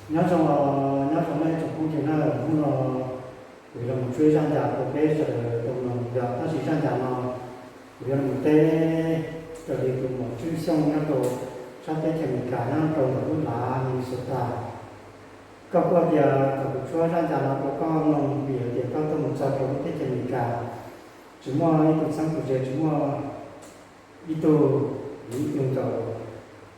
Nyob zoo, nyob zoo nej tsoom phooj ywg na, hnub no kuv yuav los mus tshuab zaj ncas rau peb sawv daws tau mloog yog tab sis zaj ncas no kuv yuav los mus teb raws li tus muam Tswb Xyooj nyob rau sab teb chaws Amelikas nyob rau ntawm lub lav Minnesota. Koj kuj tias kom kuv tshuab zaj ncas no rau koj mloog vim hais tias koj tuaj mus txog rau lub teb chaws Amelikas tsis muaj ib tug txheeb tug ze, tsis muaj ib tug, ib tug nkaus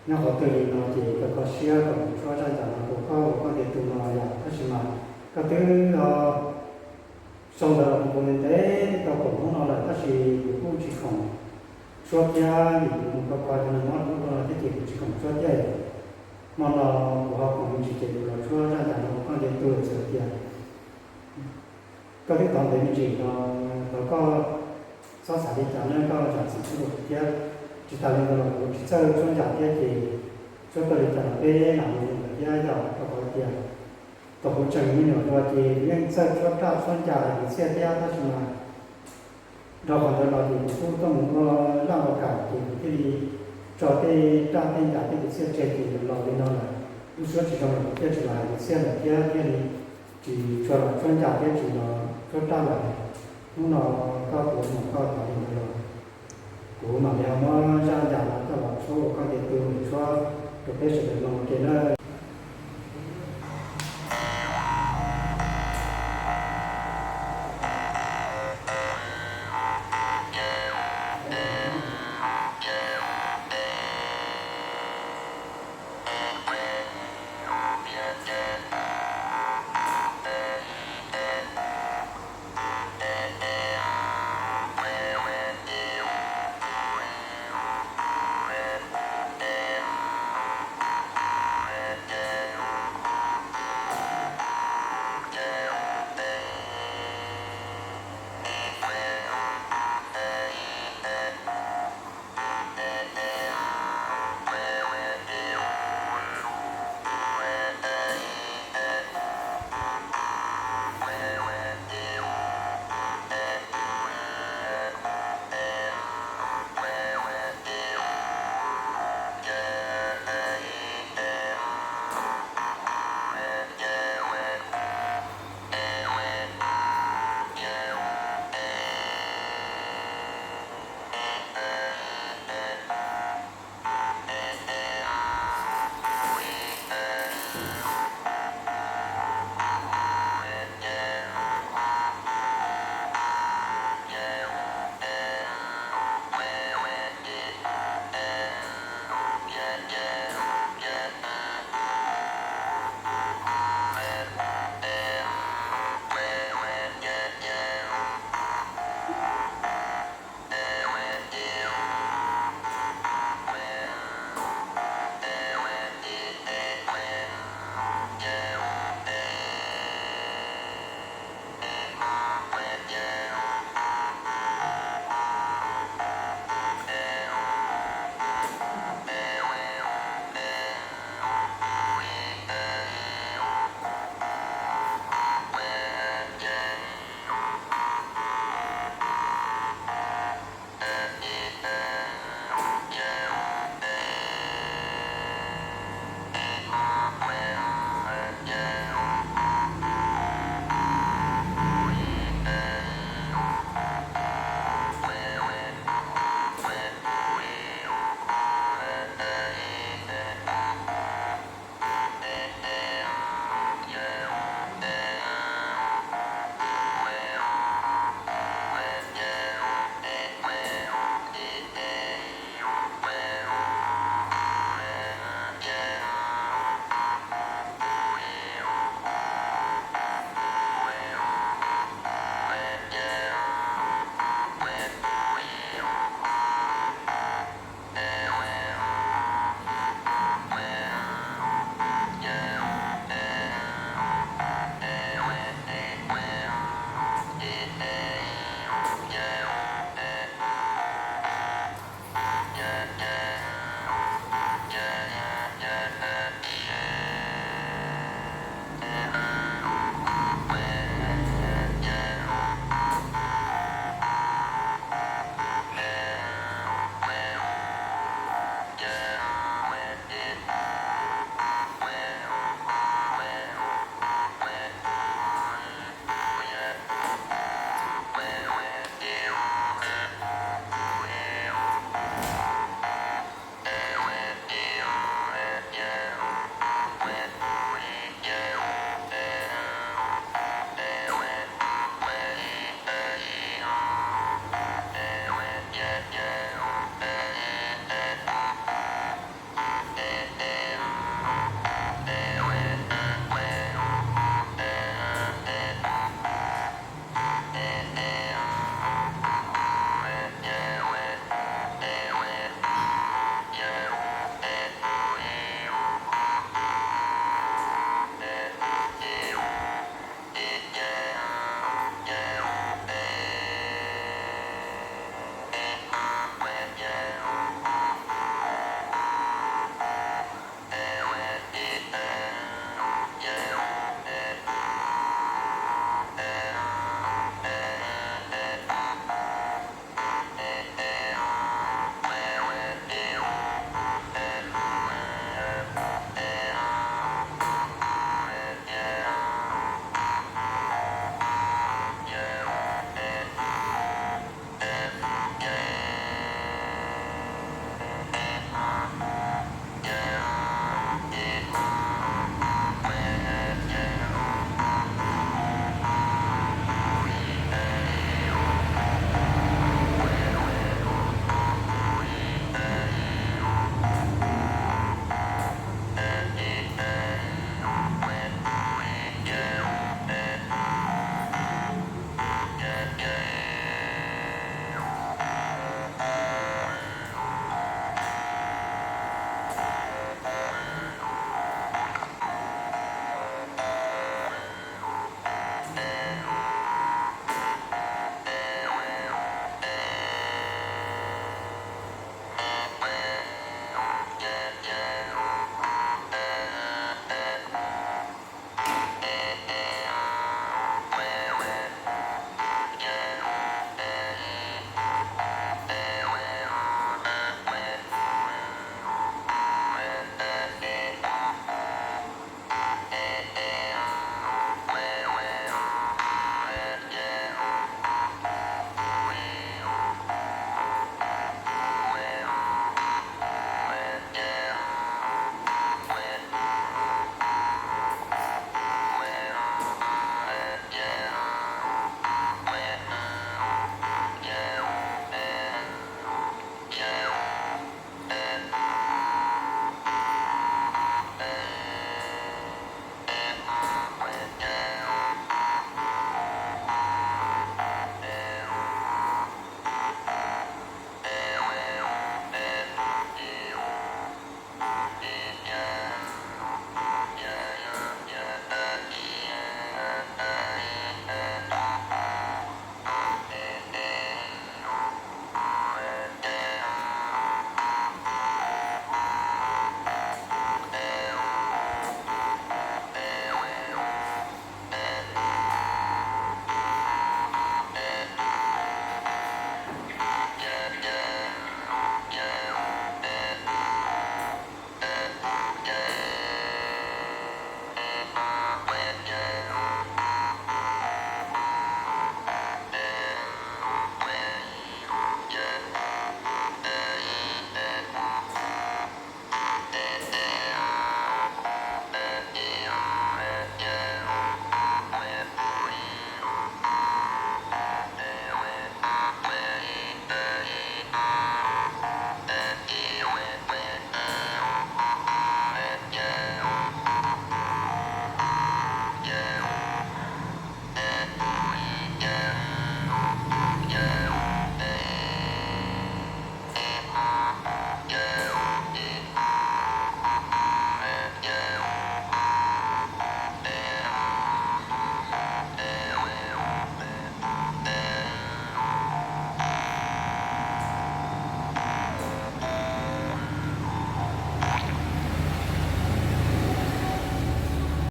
nyob qhov twg li no ces koj kho siab kom kuv tshuab zaj ncas no rau koj ua koj ntiag tug no yom. Tab sis mas koj twb ho sau ntawv los kuv ntev ntev twb tau kaum hnub no lawm tab sis kuv kuj tsis khoom tshuab thiab vim kuv mus kho kho cov neeg mob lub no thiab ces kuv tsis khoom tshuab thiab. Hmo no kuv ho khoom me ntsis ces kuv los tshuab zaj ncas no ua koj ntiag tug. Txawm tias koj twb thov ntev me ntsis los thov koj txhob xav li cas na, koj zam txim pub rau kuv thiab. Tsis tas li ntawd los kuv tsis txawj tshuab ncas thiab ces tshuab tau li cas los peb lam mus li ntawd thiab yom. Rau qhov tias thaum kuv tseem me nyuam dua ces kuv yeej txawj tshuab raj tshuab ncas hais kwv txhiaj thiab tab sis mas dhau qhov ntawd los ces kuv kuj tuaj mus ua laj ua kam ces kuv thiaj li tso tej raj tej ncas tej kwv txhiaj tseg ces los li no lawm. Lub suab tsis zoo los kuv thiaj tsis los hais kwv txhiaj lawm thiab thiaj li tsis tshua los tshuab ncas thiab tsis los tshuab raj lawm. Hnub no koj tuav mus koj thov li ntawd los kuv mam li ho muab zaj ncas no coj los tshuab ua koj ntiag tug tshuab rau peb sawv daws mloog ua ke na.